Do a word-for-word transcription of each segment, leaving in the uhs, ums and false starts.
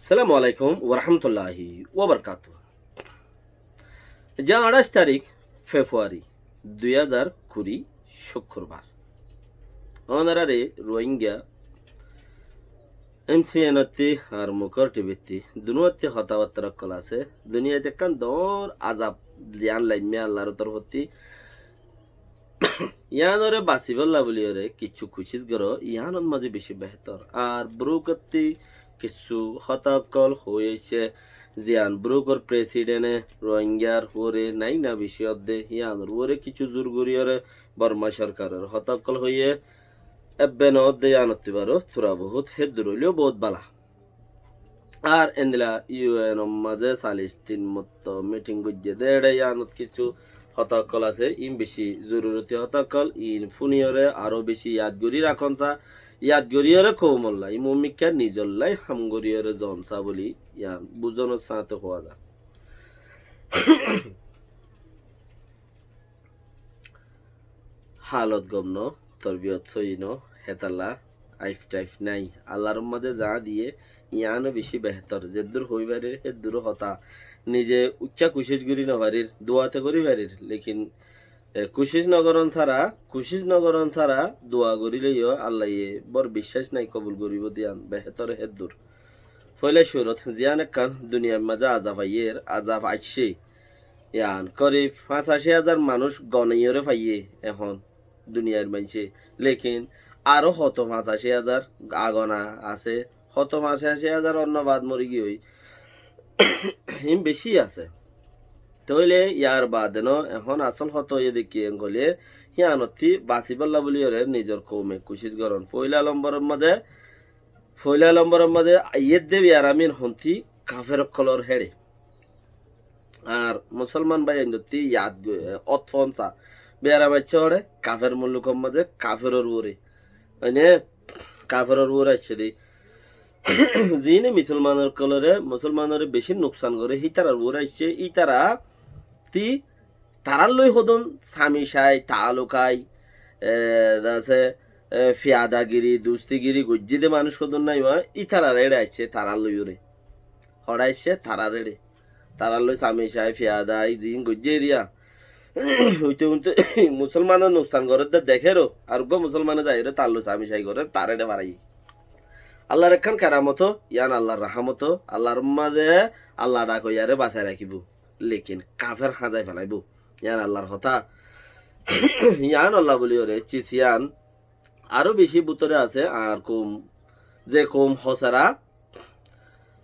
Assalamu alaikum warahmatulláhi wabarakátuhu. Aijja añçáic tarík Februari dui házar kuri, cúkkurbar. Ónorare Ruáingga em si en ottí ar Mukor ti bi ttí dunuwattí hotábattára ókkol asé. Duniyait ekkán doñr azab ziyán laimmé Allar torfótti. Yíanoré basibólla buliyóre kissú kucíc goró, yíanot mazé bicí behétor. Ar Burúkottí kissú hotá ókkol hoói aiccé, ziyán Burúkor presidente Ruáinggar uore naina bicí ódde, yíanor uore kissú zur goríyoré Borma sorkaror hotá ókkol hoiyé, ebbe noódde yíanottí baró tura bohút, héddur óileyo bohút bála. Ar endila yu en or mazé salic tin motto miting goijjé dé, éçe yíanot kissú hotá ókkol asé, iín bicí zoruroti hotá ókkol, iín fúniyoré aró bicí yad gorí rakón sá, yad goríyoré koumolla, iín mumikká nizollái ham goríyoré zon sá buli yían buzonor sáñte hoó za. Hálot gom no, torbiyot sóiyi no, hétalla aif-taif nái. Allar mazé za diyé, yíano bicí behétor. Zeddúr hoói farir, héddúr hotá. Nize uikká kucíc gorí nofarir, duate gorí farir. Lekin, e, kucíc nogorón sára, kucíc nogorón sára dua goríleyó Allaye bór biccác nái kobul goríbou de yían, behétor héddúr. Foóila cúrot, ziyán ekkán duniyair mazé azab aiyér, azab aiccé. Yían korib fañsací házar manúic gonaiyóre faiyé ehón duniyair maincé. Lekin aró hoto fañsací házar agona asé, hoto fañsací házar onno baad mori giyói. Iín bicí asé. Tóile yar baade no, ehón asól hotá óiye de ki en hoilé, híanottí basibólla buliyóre nizor koume kucíc gorón. Foóila lomboror mazé, foóila lomboror mazé aiyér de biyaram iín hontí, kafer ókkolor héçe. Ar musolman báiyaindottí yad go-, e, ót foónsa. Biyaram aiccé hoçé? Kafer mullukor mazé kaferor uore. Óine? Kaferor uore aiccé dé. Ziíne musolmanor ókkolore, musolmanoré bicí nuksan goré, hítarar uore aiccé, ítara tí tarár loi hodún sami sai, taaluk ai, e, dase, e, fiyadagiri, dustigiri goijjé de manúic hodún nái, ítarar éçe aiccé, tarár loi uore. Hoçé aiccé? Tarár éçe. Tarár loi sami sai, fiyada ai, ziín goijjé eriya. Uite uite musolmanor nuksan gorédde dekéro, ar uggúa musolmane zaiyóre tar loi sami sai gorér, tar éçe faraiyé. Allar ekkán keramot, yían Allar rahámot, Allar mazé Allah dhak óiyaré basai rakíbou. Lekin kafer házai felaibóu. Yían Allar hotá. Yían Allah buliyóre, cis yían aró bicí bútore asé, añár koum, ze koum hosera,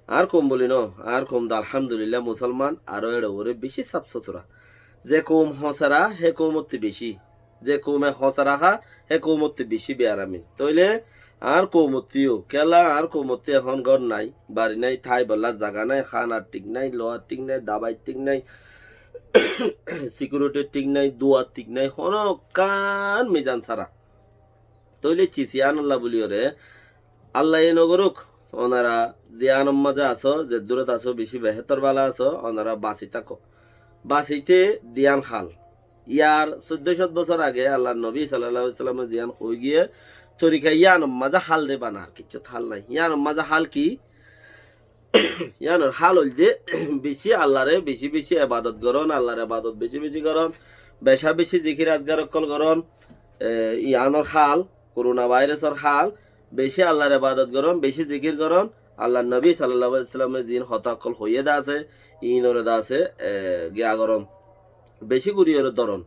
añár koum buli no, añár koum to alhamdulillah musolman, aró éçe uore bicí saf sutura. Ze koum hosera, hé koumottí bicí, ze koume hosera há, hé koumottí bicí biyarami. Tóile añár koumottí yó, kiyólla añár koumottí ehón gór nái, bari nái, táibolla zaga nái, hánar thík nái, loar thík nái, dabair thík nái, sikuritir thík nái, duar thík nái, honókkán mizan sára. Tóile cis yíanolla buliyóre, Allaye nogorók, onora ziyánor mazé asó, zeddúrot asó, bicí behétor bála asó, onora basi táko. Basité diyán hál. Yar soiddó cót bosór age Allar nobi sallallahu alaihi wasallame ziyán hoói giyé, torika yíanor mazé hál de bana, ar kiccút hál nái. Yíanor mazé hál ki? Yíanor hál óilde bicí Allaré bicí bicí ebadot gorón, Allar ebadot bicí bicí gorón, becá bicí zikir azgar ókkol gorón, e, yíanor hál, korona vairasor hál, bicí Allar ebadot gorón, bicí zikir gorón, Allar nobi sallallahu alaihi wasallame ziín hotá ókkol hoiyé de asé, iínoré de asé, e, giya gorón, bicí goríyoré dorón.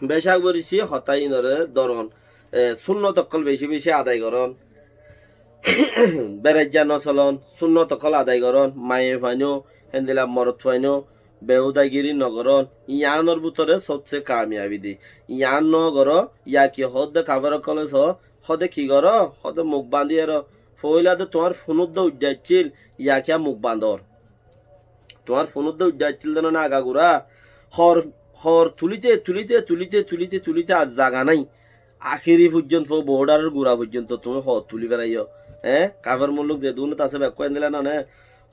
Becá gorí cí hotá iínoré dorón, e, súnnot ókkol bicí bicí adai gorón. Beraijja nosolon, súnnot ókkol adai gorón, maiyafuain ó, héndila morotfuain ó, beudagiri nogorón, yíanor bútore sobse kamiyabi de. Yían nogoró, yaki hoódde kafer ókkole soó, hoóde ki goró, hoóde muk bañdíyoré, foóila de tuáñr funúdda uidda aiccíl, yakiya muk bañdór. Tuáñr funúdda uidda aiccíl de no né agagura, hoor, hoor tulíte, tulíte, tulíte, tulíte, tulíte ar zaga nái. Akéri foijjonto, boódaror gura foijjonto tuñí hoor tulí felaiyó. Eé? Kafer mulluk zedunót asé bekkúa endila no né?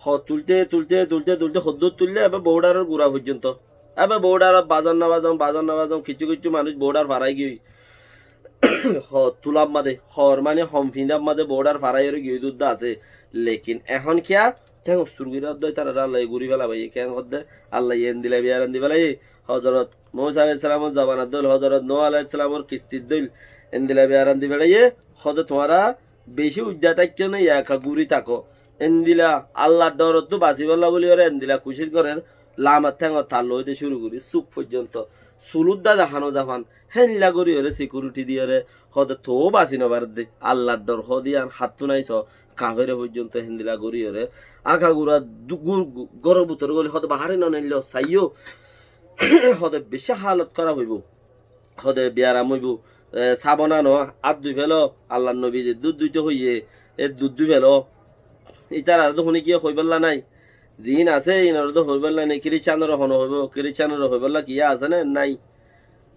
Hoor tulíte, tulíte, tulíte, tulíte, hoddúr tuillé, ebe boódaror gura foijjonto. Ebe boódarot bazon no bazon, bazon no bazon, kiccú kiccú manúic boódar farai giyói. hoor tular mazé, hoor mane hom fiñdar mazé boórdar faráiyore giyói dúdda asé. Lekin ehón kiyá? Théng ustur gorí hoódde ítararé Allaye gúri félaibo, keén hoódde Allaye endila biyaram di félaiye. Hozorot Musa aláihissalamor zomanat dóil, Hozorot Nuh aláihissalamor kistit dóil, endila biyaram di félaiye. Hoódde tuáñra bicí uidda táikko né, eka gúri táko. Endila Allar dhorottú basibólla bóliyoré endila kucíc gorér, lamar théngor talla óite cúru gorí suk foijjonto, sulur dada hano zafan, héndilla goríyoré sikuriti diyoré, hoódde toóu basi nofaredde. Allar dhor hoódde yían háttú nái soó, kafere foijjonto héndilla goríyoré, aka gura du-, gur-, gu-, góror bútore góli hoódde bahár no neilló, saiyó, hoódde bicí hálot hóraf óibo. Hoódde biyaram óibo, e, sabona no, át dui félo, Allar nobi ze dud duito hoiyé, e dud dui félo. Ítararé to hone kiyé hoibólla nái. Ziín asé, íinoré to hoibólla nái. Kiriscánore hone hoibó, Kiriscánore hoibólla kiyé asé né? Nái.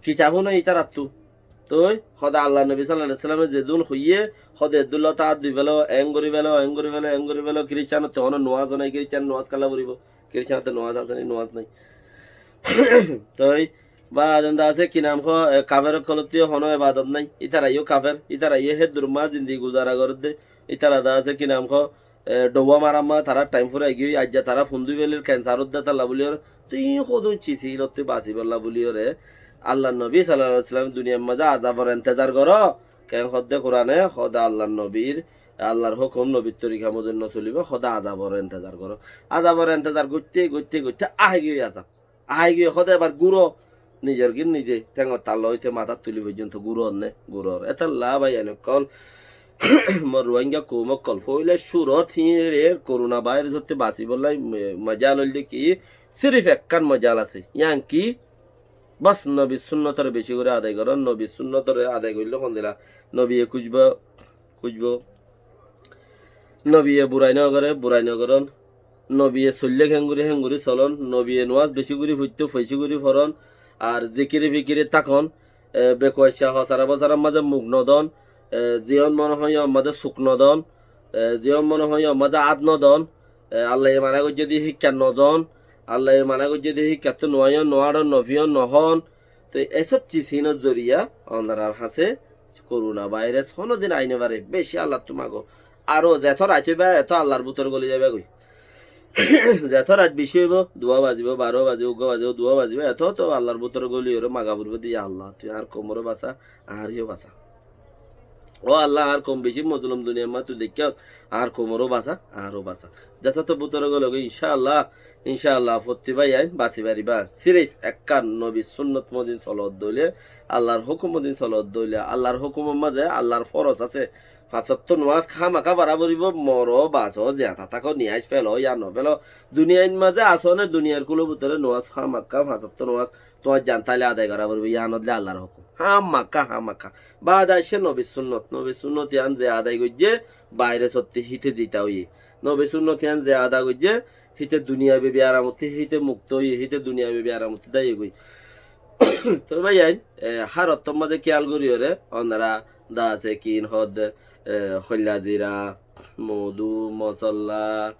Kitabó nái ítarattú. Toi hoódde Allar nobi sallallahu alaihi wasallame zedún hoiyé, hoódde edúlla to át dui félo, eén gorí félo, eén gorí félo, eén gorí félo, Kiriscánottú hone nuwaz nái, Kiriscán nuwaz kalla foribó, Kiriscánottú nuwaz asé né? Nuwaz nái. Toi baade de asé ki nam hoó, e, kafer ókkolottú yó honó ebadot nái. Ítara yó kafer, ítara yó héddur mazé zindigi guzara gorédde. Ítara de asé ki nam hoó, e, dhouwa marar mazé tarár thaim furai giyói, aijja tará fundúi félir kensar ódde tálla bóliyoré. Toi íin hodún cis íinottú basibólla bóliyoré Allar nobi sallallahu alaihi wasallam duniyair mazé azabor entezar goró. Keén hoódde Kurane, hoódde Allar nobir, Allar hókum nobir torika mozin nosolibó, hoódde azabor entezar goró. Azabor entezar goitté, goitté, goitté ahi giyói azab. Aigiyé hoóde ebar gúro, nizor gín nize théngor talla óite matát tuli foijjonto gúro onné, gúror. Étalla báiyain ókkol, mor Ruáinga koum ókkol, foóila cúrot híinre koruna váiras ottú basibólla, e, mojal óilde ki, sirif ekkán mojal asé. Yían ki? Bas, nobir súnnotoré bicí gorí adai gorón, nobir súnnotoré adai goillé hondila, nobiye kucbó, kucbó. Nobiye burai no goré, burai no gorón. Nobiye soillé keéngorí, héngorí solón. Nobiye nuwaz bicí gorí foittó, bicí gorí forón. Ar zikiri fikiri tákon. E, bekuaccá hosara bosarar mazé muk nodón. E, ziyón mone hoó yían mazé suk nodón. E, ziyón mone hoó yían mazé át nodón. E, Allaye mana goijjé de híkka nozon. Allaye mana goijjé de híkkattú nuaiyón, nuaçón, nofiyón, nohón. Toi ésob cis hínor zoriya onorar hañsé koruna váiras honódin ai nofaré. Bicí Allattú mago. Aró zeto rait óiba, eto Allar bútore góli zaibagói. Zeto rait bicí óibo, duwa bazibó, baró bazibó, uggúa bazibó, duwa bazibó, eto to Allar bútore góliyoré maga foribó de, "Ya Allah, tui añár koumoré basa, añáre yó basa." Ó Allah, añár koum bicí mozlum duniyair mazé tui deikkós, añár koumoré basa, añáre yó basa. Zeto to bútore góli goi, incá Allah, incá Allah, fottí báiyain basi faribá. Sirif ekkán nobir súnnot mozin solot dóile, Allar hókum mozin solot dóile, Allar hókumor mazé Allar foros asé. Fañs ottó nuwaz hámaká fora foribó, moró, basó, ziyata táko, niyaic félo, ya nofélo. Duniyair mazé asó né, duniyair kúlor bútore nuwaz hámaká, fañs ottó nuwaz tuáñr zan táile adai gorá foribó, yían óilde Allar hókum. Hámaká, hámaká. Baade aiccé nobir súnnot, nobir súnnot yían ze adai goijjé, bairas ottú híte zita óiye. Nobir súnnot yían ze adai goijjé, híte duniyabi biyaram ottú híte mukto óiye, híte duniyabi biyaram ottú dáiye goi. Toi báiyain, e, hár ottór mazé kiyal goríyoré, onora de asé ki hoódde, e, hoilla zira, modú, mosolla,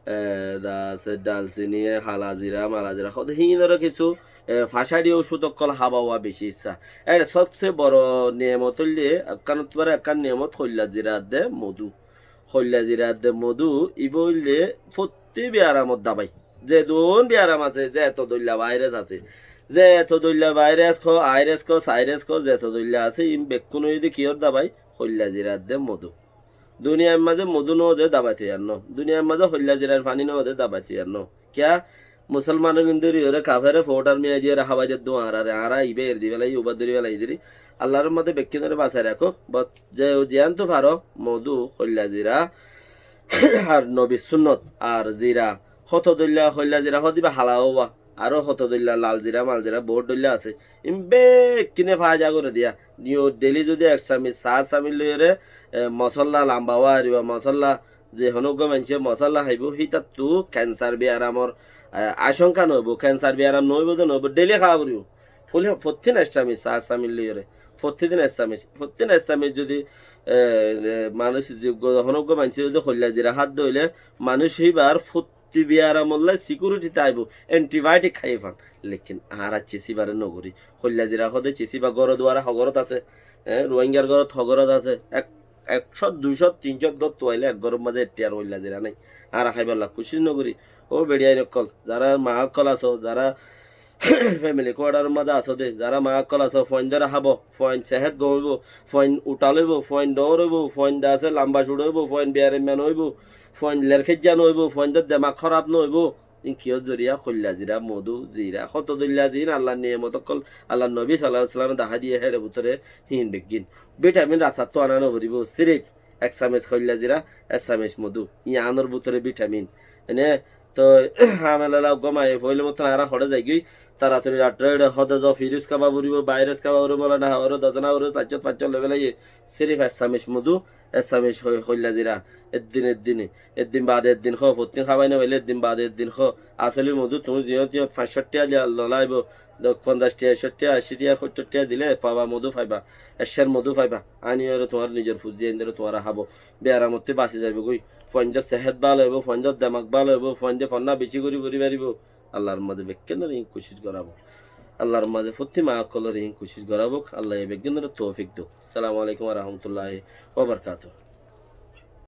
e, de asé dalsini, hala zira, mala zira. Hoódde híinoré kissú, e, fasádi ocúd ókkol hába uwa bicí issá. Ére sobse boro niyamot óilde, ekkánottu baro ekkán niyamot hoilla zira de modú. Hoilla zira de modú, ibá óilde fottí biyaramor dabai. Zedún biyaram asé, zeto dóilla váiras asé, zeto dóilla váiras hoó, airas hoó, sairas hoó, zeto dóilla asé, iín bekkún óilde kiyór dabai? Hoilla zirar de modú. Duniyair mazé modú no de dabai toiyar no. Duniyair mazé hoilla zirar faní no de dabai toiyar no. Kiyá? Musolmanor gín dóriyoré kafere foótar miyai diyoré hábai dedde añáráre, añára ibá eri di félai, ubá dóri félai diri. Allar mazé bekkúnoré basai rakók. Bot ze, ziyántu faro, modú, hoilla zira, ar nobir súnnot, ar zira. Hoto dóilla hoilla zira hoó de ibá hala uwa. Aró hoto dóilla lal zira, mal zira, boóut dóilla asé. Iín bekkúne faida goré diya. New Delhi zodi ek samic, saá samic loiyóre, e, mosolla lamba uwa ariba, mosolla ze honó uggúa maincé mosolla háibo, hítattu kensar biyaramor, e, acóngka noóibo, kensar biyaram noóibo de noóibo, dheili háa foribó. Fuli, fottí din ek samic, saá samic loiyóre. Fottí din ek samic, fottí din ek samic zodi, e, e, manúic, ze uggúa, honó uggúa maincé zodi hoilla zira hádde óile, manúic híbar fot- ti biyaramolla sikuriti táibo, entibiotik hái fán. Lekin añára cisibare nogorí. Hoilla zira hoóde cisiba górot duara hogórot asé. Hé, Ruáingar górot hó górot asé, ek, ek cót, dui cót, tin cót gór tuailé ek góror mazé ettiyar hoilla zira nái. Añára háibolla kucíc nogorí. Ó beçiyain ókkol, zará maa ókkol asó, zará femili kuataror mazé asó dé, zará maa ókkol asó, fuaindóre hábo, fuain sehet gom óibo, fuain uthal óibo, fuain dhoóñr óibo, fuain de asé lamba cuça óibo, fuain biyaremma noóibo, fuain lerkéijja noóibo, fuaindór demak hóraf noóibo. Ín kiyór zoriya? Hoilla zira, modú, zira. Hoto dóilla ziín Allar niyamot ókkol, Allar nobi sallallahu alaihi wasallame dahái diyé héçe bútore híin beggín. Bitamin rastattú ana noforibó, sirif ek samec hoilla zira, ek samec modú. Yiánor bútore bitamin. Ene toi hámela uggúa maiyafuain ókkol mottón añára hoçé zaigói, toratori rattóre éçe hóde zo, firus hába foribó, bairos hába foribó, mola no hába foribó, dozon hába foribó, sair cót fañs cót loi félaiye. Sirif ek samec modú, ek samec hoi-, hoilla zira, eddin eddin, eddin baade eddin hó, fottín hábai no faile eddin baade eddin hó. Asóli modú tuñí ziyót yót fañs cót tiya diya lolaibo, do-, fonzaic tiya, ekcót tiya, ací tiya, hóttor tiya dile faba modú faiba, ekcór modú faiba. Aníyore tuáñr nizor fuzzi aindóre tuáñra hábo. Biyaramottú basi zaibo goi. Fuaindór sehet bála óibo, fuaindór demak bála óibo, fuainde fonná beci gorí fori faribó. Allar mazé beggúnore hín kucíc gorá bok. Allar mazé fottí maa ókkolore hín kucíc gorá bok. Allaye beggúnore toufik douk. Assalamu alaikum wa rahmatullahi wa barakatuhu.